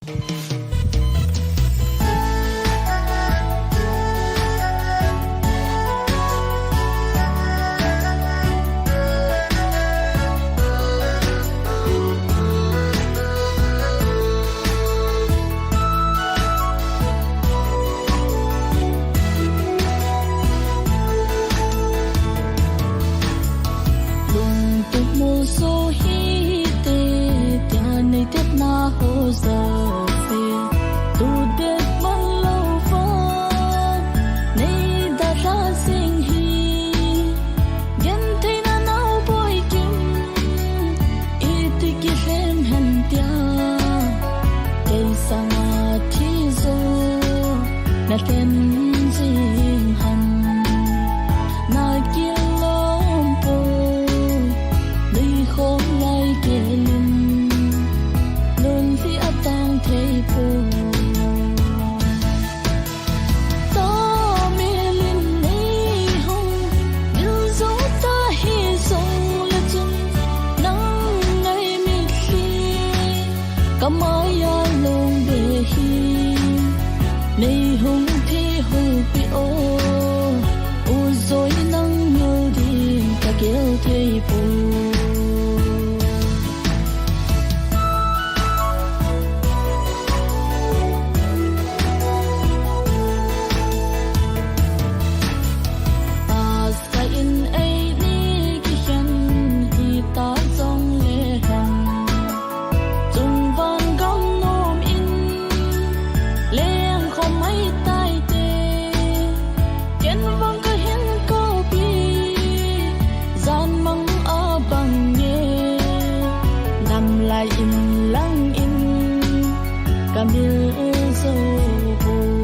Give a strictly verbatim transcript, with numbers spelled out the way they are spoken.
Lungtup molso hite, tia neitepna ho jouse, tudet man louva neidalha jing hi. Gentheina naoboi kim, iti kilhem hen tia, kei sanga thi jo nalhen jing ham. Nakilom poi, nuikholai kelin, lunlhi atang thei poi. Tamelin neihung vil jou ta hijongle chun, nang ngai mitlhi kamaiya lungbe hi neihung thehulpeh o. U Joi, nang mil ding kagel thei poi. Aska in eini kikhen hita jongle hen, chungvang gam nom in lengkhom maitaite. Ken vang kahin koupi, janmang abang nge, namlai in lang in kamil jou poi.